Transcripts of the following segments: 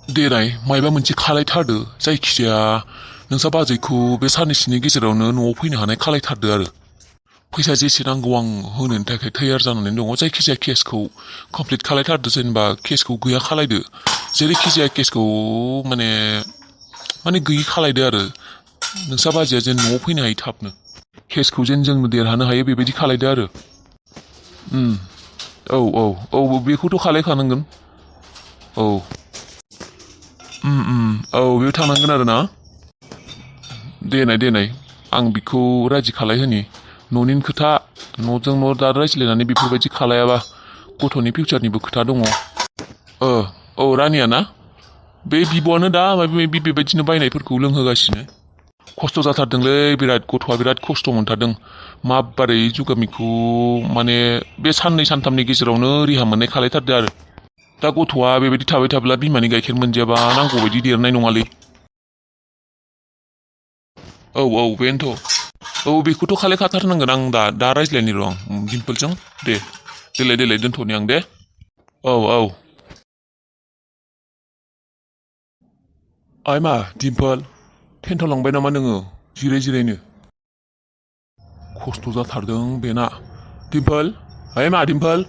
देनाय मायबा मोनसे खालायथारदो जायखिजाया नोंसा बाजैखौ बे साननैसोनि गेजेरावनो न'आव फैनो हानाय खालायथारदो आरो फैसा जेसे नांगौ आं होनो थाखाय तैयार जानानै दङ जायखिजाया केसखौ कमप्लिट खालायथारदो जेनेबा केसखौ गैया खालायदो जेरैखिजाया केसखौ माने गैयि खालायदो आरो नोंसा बाजैया जेन न'आव फैनो हायो थाबनो केसखौ जेन जोंनो देरहानो हायो बेबायदि खालायदो आरो औ बेखौथ' खालायखानांगोन औ औ बेयाव थांनांगोन आरो ना देनाय आं बिखौ राजि खालायहोनि न'निनो खोथा न'जों न' दा रायज्लायनानै बेफोरबायदि खालायाबा गथ'नि फिउचारनिबो खोथा दङ औ रानिया ना बे बिब'आनो दा माबा माबि बेबायदिनो बायनायफोरखौ लोंहोगासिनो खस्थ' जाथारदोंलै बिराद गथ'आ बिराद खस्थ' मोनथारदों माबोरै जुगामिखौ माने बे साननै सानथामनि गेजेरावनो रिहा मोननाय खालायथारदो आरो दा गथ'आ बेबायदि थाबाय थाब्ला बिमानि गाइखेर मोनजायाबा नांगौबायदि देरनाय नङालै औ बेनोथ' औ बेखौथ' खालायखाथारनांगोन आं दा रायज्लायनि र' आं दिम्पोलजों देलाय दोनथ'नि आं दे औ आइ मा दिम्पोल टेन्टआव लांबाय नामा नोङो जिरायनो खस्थ' जाथारदों बेना दिम्पोल ओइ मा दिम्पोल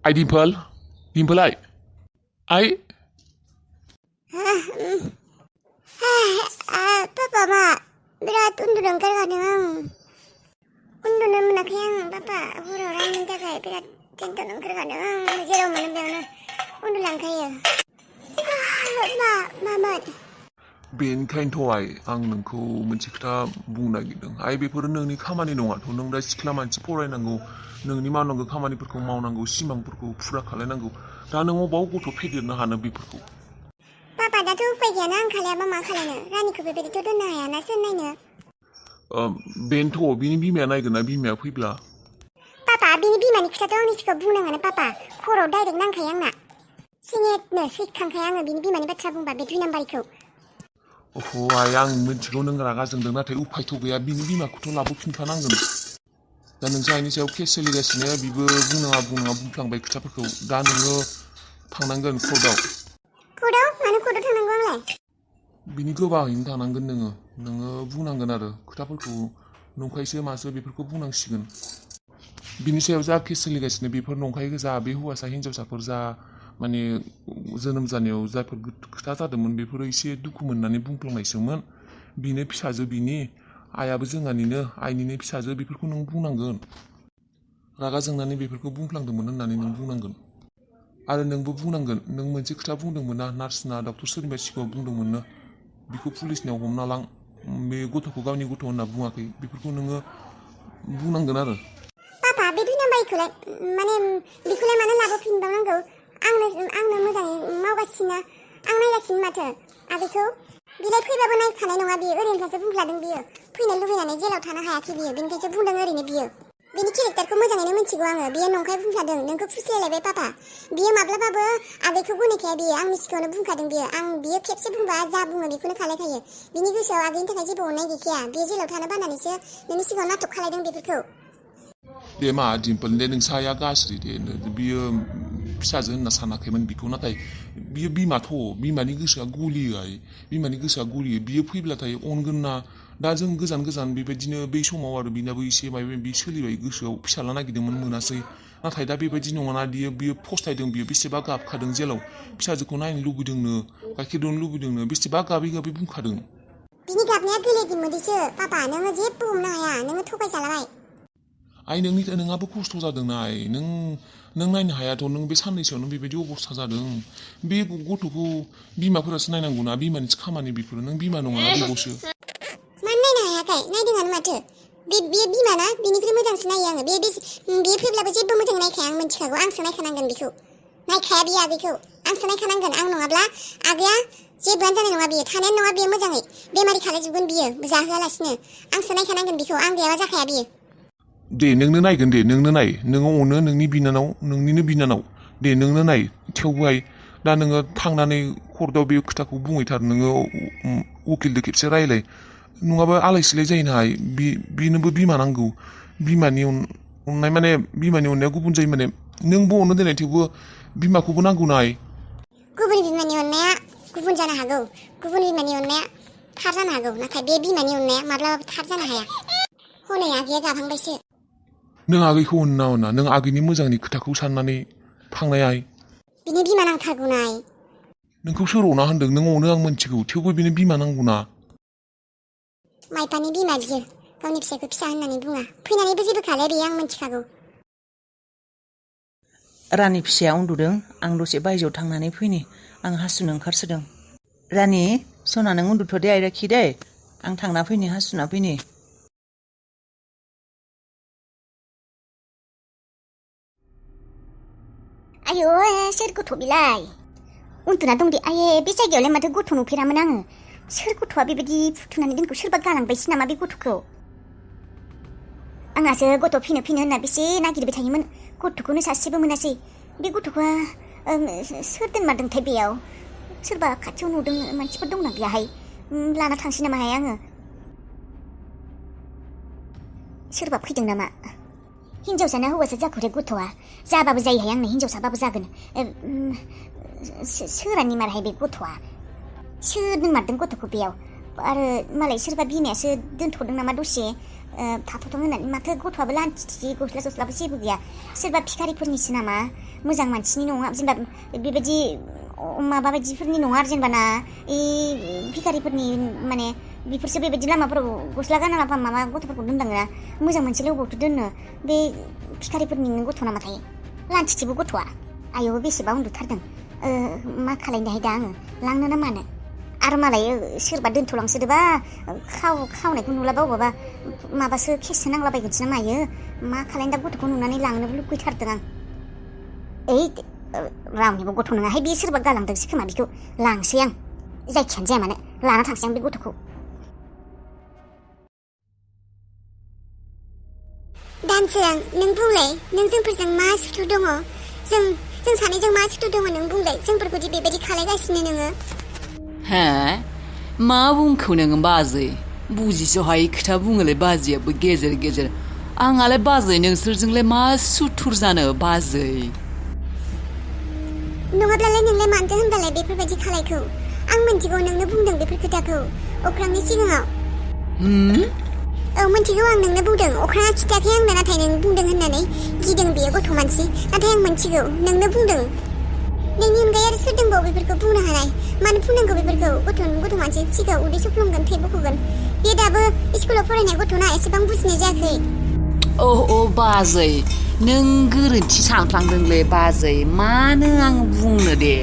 आइ दिम्पोल आइ पापा मा बिराद उन्दुनो ओंखारखादों आं उन्दुनो मोनाखै आं पापा हराव रायनो थाखाय बिराद टेनसन ओंखारखादों आं जेराव मोनो बेयावनो उन्दुलांखायो मामोन बेनिखायनोथ' आं नोंखौ मोनसे खोथा बुंनो नागिरदों आइ बेफोरो नोंनि खामानि नङाथ' नों दा सिख्ला मानसि फरायनांगौ नोंनि मावनांगौ खामानिफोरखौ मावनांगौ सिमांफोरखौ फुरा खालायनांगौ दा नों अबाव गथ' फेदेरनो हानो बेफोरखौ पापा दाथ' उफाय गैयाना आं खालायाबा मा खालायनो रानिखौ बेबायदिथ' दोननो हायाना सोर नायनो बेनोथ' बिनि बिमाया नायगोन ना बिमाया फैब्ला पापा बिनि बिमानि खोथाथ' आंनि सिगाङाव बुंनाङानो पापा खर'आव डाइरेक्ट नांखायो आंना सिनेटनो सैखांखायो आङो बिनि बिमानि बाथ्रा बुंबा बे 2 नाम्बारिखौ आइ आं मिथिगौ नों रागा जोंदों नाथाय उफायथ' गैया बिनि बिमाखौथ' लाबोफिनखानांगोन दा नोंसोर आइनि सायाव केस सोलिगासिनो बिबो बुंनाङा बुंफ्लांबाय खोथाफोरखौ दा नोङो थांनांगोन कर्टआव मानो कर्टआव थांनांगौ आंलाय बिनि गोबाङैनो थांनांगोन नोङो बुंनांगोन आरो खोथाफोरखौ नंखायसो मासो बेफोरखौ बुंनांसिगोन बिनि सायाव जा केस सोलिगासिनो बेफोर नंखाय गोजा बे हौवासा हिन्जावसाफोर जा माने जोनोम जानायाव जायफोर खोथा जादोंमोन बेफोरो एसे दुखु मोननानै बुंफ्लांनायसोमोन बिनो फिसाजो बिनि आइयाबो जोंहानिनो आइनिनो फिसाजो बेफोरखौ नों बुंनांगोन रागा जोंनानै बेफोरखौ बुंफ्लांदोंमोन होननानै नों बुंनांगोन आरो नोंबो बुंनांगोन नों मोनसे खोथा बुंदोंमोन ना नार्सना डक्टर सोरनिबा सिगाङाव बुंदोंमोननो बिखौ पुलिसनियाव हमना लां बे गथ'खौ गावनि गथ' होनना बुङाखै बेफोरखौ नोङो बुंनांगोन आरो पापा बे 2 नाम्बारिखौलाय माने बिखौलाय मानो लाबोफिनबावनांगौ आंनो मोजाङै मावगासिनो आं नायगासिनो माथो आगैखौ बिलाय फैबाबो नायखानाय नङा बियो ओरैनोसो बुंफ्लादों बियो फैनो लुबैनानै जेराव थानो हायाखै बियो बेनिखायसो बुंदों ओरैनो बियो बिनि केरेक्टारखौ मोजाङैनो मिथिगौ आङो बियो नंखाय बुंफ्लादों नोंखौ फुस्लायलायबाय पापा बियो माब्लाबाबो आगैखौ गनायखाया बियो आंनि सिगाङावनो बुंखादों बियो खेबसे बुंबा जा बुङो बेखौनो खालायखायो बिनि गोसोआव आगैनि थाखाय जेबो अननाय गैखाया बियो जेलाव थानो बानानैसो नोंनि सिगाङाव नाटक खालायदों बेफोरखौ दे मा दिम्पोल दे नोंसा आइया गाज्रि दे बियो फिसाजो होनना सानाखैमोन बिखौ नाथाय बियो बिमानि गोसोआ गलियो बियो फैब्लाथाय अनगोन ना दा जों गोजान बेबायदिनो बै समाव आरो बिनाबो एसे माबा माबि सोलिबाय गोसोआव फिसाला नागिरदोंमोन मोनासै नाथाय दा बेबायदि नङाना बियो फस्थायदों बियो बेसेबा गाबखादों जेलाव फिसाजोखौ नायनो लुबैदोंनो गाइखेर दौनो लुबैदोंनो बेसेबा गाबै बुंखादों बिनि गाबनाया गोलेदि मोदैसो पापा नोङो जेबो हमनो हाया नोङो थगायजालाबाय आइ नोंहाबो खस्थ' जादोंना आइ नों नायनो हायाथ' नों बे साननैसोआवनो बेबायदि अबस्था जादों बे गथ'खौ बिमाफोरासो नायनांगौना बिमानिसो खामानि बेफोरो नों बिमा नङाना बिब'सो मानो नायनो हायाखै नायदोंआनो माथो बे बिमाना बिनिख्रुइ मोजांसो नायो आङो बे फैब्लाबो जेबो मोजां नायखाया आं मिथिखागौ आंसो नायखानांगोन बेखौ नायखाया बियो आगैखौ आंसो नायखानांगोन आं नङाब्ला आगैया जेबोआनो जानाय नङा बियो थानायानो नङा बियो मोजाङै बेमारि खालायजोबगोन बियो जाहोआलासिनो आंसो नायखानांगोन बिखौ आं गैयाबा जाखाया बियो दे नोंनो नायगोन दे नोंनो नाय नोङो अनो नोंनिनो बिनानाव दे नोंनो नाय थेवबो दा नोङो थांनानै कर्टआव बे खोथाखौ बुंहैथार नोङो उकिलजों खेबसे रायलाय नङाबा आलाय सिलाय जायोना बेनोबो बिमा नांगौ बिमानि अननाय माने बिमानि अननाया गुबुन जायो माने नोंबो अननो देनाय थेवबो बिमाखौबो नांगौ नाय गुबुन बिमानि अननाया गुबुन जानो हागौ गुबुन बिमानि अननाया थार जानो हागौ नाथाय बे बिमानि अननाया माब्लाबाबो थार जानो हाया हनै आगैया गाबहांबायसो नों आगैखौ अनना अना नों आगैनि मोजांनि खोथाखौ साननानै थांनाय आइ बिनि बिमा नांथारगौ नाय नोंखौ सोर अना होनदों नों अनो आं मोनथिगौ थेवबो बिनो बिमा नांगौना माइफानि बिमा बियो गावनि फिसाखौ फिसा होननानै बुङा फैनानैबो जेबो खालाया बेयो आं मोनथिखागौ रानि फिसाया उन्दुदों आं दसे बायजोआव थांनानै फैनि आं हासुनो ओंखारसोदों रानि सना नों उन्दुथ' दे आइराखि दे आं थांना फैनि हासुना फैनि आयौ सोर गथ' बिलाय उन्दुना दं दे आये बे जायगायावलाय माथो गथ' नुफेरामोन आङो सोर गथ'आ बेबायदि फुथुनानै दोनखौ सोरबा गालांबायसो नामा बे गथ'खौ आंहासो गथ' फैनो होनना बेसे नागिरबाय थायोमोन गथ'खौनो सासेबो मोनासै बे गथ'खौ सोर दोनमारदोंथाय बेयाव सोरबा खाथियाव नुदों मानसिफोर दंना गैयाहाय लाना थांसै नामाहाय आङो सोरबा फैदों नामा हिन्जावसाना हौवासा जाखोरे गथ'आ जाबाबो जायोहाय आंनो हिन्जावसाबाबो जागोन सोरानि मारहाय बे गथ'आ सोर दोनमारदों गथ'खौ बेयाव आरो मालाय सोरबा बिमायासो दोनथ'दों नामा दसे थाथ'थों होननानै माथो गथ'आबो लान्थि गस्ला सस्लाबो जेबो गैया सोरबा भिखारिफोरनिसो नामा मोजां मानसिनि नङा जेनेबा बेबायदि माबा बायदिफोरनि नङा आरो जेनेबा ना भिखारिफोरनि माने बेफोरसो बेबायदि लामाफोराव गस्ला गाना लाफा माबा गथ'फोरखौ दोनलाङोना मोजां मोनसेल' अबावथो दोननो बे भिखारिफोरनि गथ' नामाथाय लान्थिथिबो गथ'आ आयौ बेसेबा उन्दुथारदों मा खालायनोहाय दा आङो लांनो ना मानो आरो मालाय सोरबा दोनथ'लांसोदोबा खावनायखौ नुलाबा अबावबा माबासो केससो नांलाबायगोनसो ना मायो मा खालायनो दा गथ'खौ नुनानै लांनोबो लुगैथारदों आं ओइ रावनिबो गथ' नङाहाय बे सोरबा गालांदोंसो खोमा बेखौ लांसै आं जायखियानो जाया मानो लाना थांसै आं बे गथ'खौ दानसोरां नों बुंलाय नों जोंफोरजों मा सुथु दङ जों सानैजों मा सुथु दङ नों बुंलाय जोंफोरखौदि बेबायदि खालायगासिनो नोङो हा मा बुंखौ नोङो बाजै बुजिस'हायै खोथा बुङोलाय बाजैयाबो गेजेर आंहालाय बाजै नोंसोरजोंलाय मा सुथुर जानो बाजै नङाब्लालाय नोंलाय मानोथो होनबालाय बेफोरबायदि खालायखौ आं मिन्थिगौ नोंनो बुंदों बेफोर खोथाखौ अख्रांनि सिगाङाव औ मिन्थिगौ आं नोंनो बुंदों अख्राङा खिथायाखै आंनो नाथाय नों बुंदों होननानै गिदों बेयो गथ' मानसि नाथाय आं मिन्थिगौ नोंनो बुंदों नोंनि अनगायै आरो सोर दंबावो बेफोरखौ बुंनो हानाय मानो बुंनांगौ बेफोरखौ गथ' मानसि सिगाङाव उदै सफ्लंगोन थै बख'गोन बे दाबो स्कुलाव फरायनाय गथ'ना एसेबां बुजिनाय जायाखै औ बाजै नों गोरोन्थि सानफ्लांदोंलै बाजै मानो आं बुंनो दे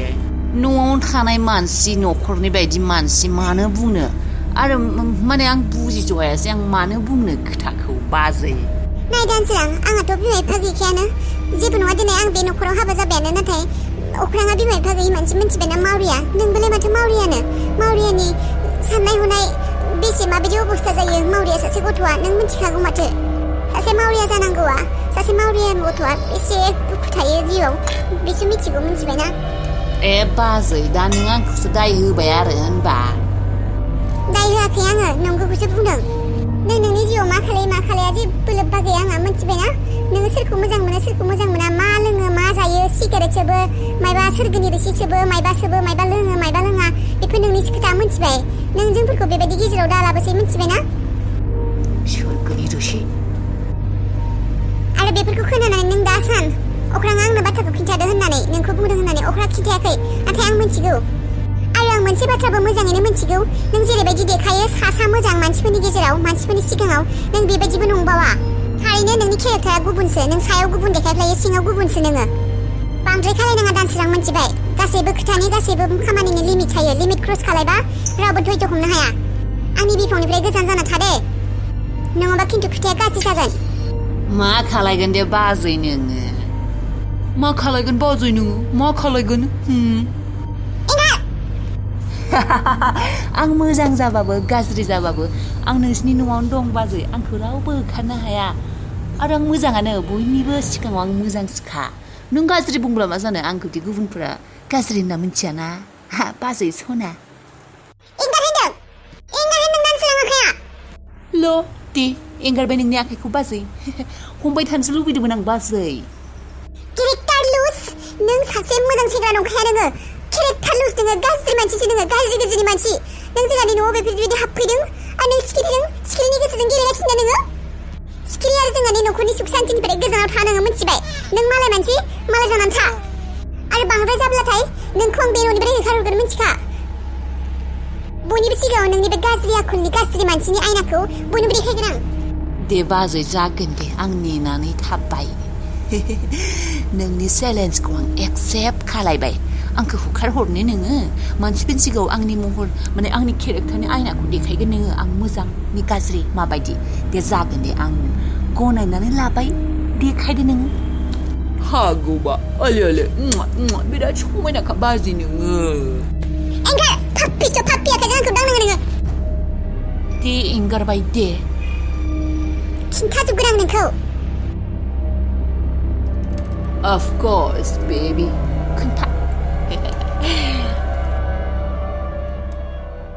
न'आव थानाय मानसि न'खरनि बायदि मानसि मानो बुंनो आरो माने आं बुजिज'हायासै आं मानो बुंनो खोथाखौ बाजै नाय दानसोरां आंहाथ' बिमा बिफा गैखायानो जेबो नङा दिनै आं बे न'खराव हाबा जाबायानो नाथाय अख्राङा बिमा बिफा गैयि मानसि मिन्थिबायना मावरिया नोंबोलाय माथो मावरियानो मावरियानि साननाय हनाय बेसे माबायदि अबस्था जायो मावरिया सासे गथ'आ नों मिन्थिखागौ माथो सासे मावरिया जानांगौआ सासे मावरिया गथ'आ बेसे दुखु थायो जिउआव बेसो मिथिगौ मिन्थिबायना ए बाजै दा नों आंखौसो दाय होबाय आरो होनबा दाय होआखै आङो नंगौखौसो बुंदों नों नोंनि जिउआव मा खालाया जेबो लोब्बा गैया आंहा मिन्थिबायना नोङो सोरखौ मोजां मोना मा लोङो मा जायो सिगारेट सोबो मायबा सोरगोनि रोसि सोबो मायबा लोङो मायबा लोङा बेफोर नोंनिसो खोथा मिन्थिबाय नों जोंफोरखौ बेबायदि गेजेराव दालाबोसै मिन्थिबायना सोरगोनि रोसि आरो बेफोरखौ खोनानानै नों दा सान अख्राङा आंनो बाथ्राखौ खिन्थादों होननानै नोंखौ बुंदों होननानै अख्राङा खिन्थायाखै नाथाय आं मिन्थिगौ आरो आं मोनसे बाथ्राबो मोजाङैनो मिन्थिगौ नों जेरैबायदि देखायो सा मोजां मानसिफोरनि गेजेराव मानसिफोरनि सिगाङाव नों बेबायदिबो नंबावा थारैनो नोंनि केरेक्टारा गुबुनसो नों सायाव गुबुन देखायफ्लायो सिङाव गुबुनसो नोङो बांद्राय खालायनाङा दानसोरां मिन्थिबाय गासैबो खोथानि गासैबो खामानिनि लिमिट थायो लिमिट क्रस खालायबा रावबो धैर्य हमनो हाया आंनि बिफावनिफ्राय गोजान जाना थादे नङाबा खिन्थु खोथाया गाज्रि जागोन मा खालायगोन दे बाजै नोङो मा खालायगोन बाजै नोङो मा खालायगोन आं मोजां जाबाबो गाज्रि जाबाबो आं नोंसिनि न'आवनो दं बाजै आंखौ रावबो होखारनो हाया आरो आं मोजाङानो बयनिबो सिगाङाव आं मोजांसोखा नों गाज्रि बुंब्ला मा जानो आंखौदि गुबुनफोरा गाज्रि होनना मिथियाना बाजै सना ल' दे एंगारबाय नोंनि आखाइखौ बाजै हमबाय थानोसो लुबैदोंमोन आं बाजै केरेक्टार लुज नों सासे मोजां सेंग्रा नंखाया नोङो केरेक्टार जारलुस नोङो गाज्रि मानसिसो नोङो गाज्रि गोजोनि मानसि नों जोंहानि न'आव बेफोरबायदि हाबफैदों आरो नों सिखिरिनि गोसोजों गेलेगासिनो नोङो सिखिरि आरो जोंहानि न'खरनि सुख शान्तिनिफ्राय गोजानाव था नोङो मिथिबाय नों मालाय मानसि मालाय जानानै था आरो बांद्राय जाब्लाथाय नोंखौ आं बे न'निफ्राय होखारहरगोन मिथिखा बयनिबो सिगाङाव नोंनि बे गाज्रि आखलनि गाज्रि मानसिनि आयनाखौ बयनोबो देखायगोन आं दे बाजै जागोन दे आं नेनानै थाबाय नोंनि चेलेन्जखौ आं एक्सेप्ट खालायबाय आंखौ होखारहरनो नोङो मानसिफोरनि सिगाङाव आंनि महर माने आंनि केरेक्टारनि आयनाखौ देखायगोन नोङो आं मोजांनि गाज्रि माबायदि दे जागोन दे आं गनायनानै लाबाय देखायदो नोङो हागौबा ओले बिराद समायनाखा बाजै नोङो एंगार फाप्पिसो फाप्पियाखायसो आंखौ दांनाङो नोङो दे एंगारबाय दे खिन्थाजोबगोन आं नोंखौ Of course, baby.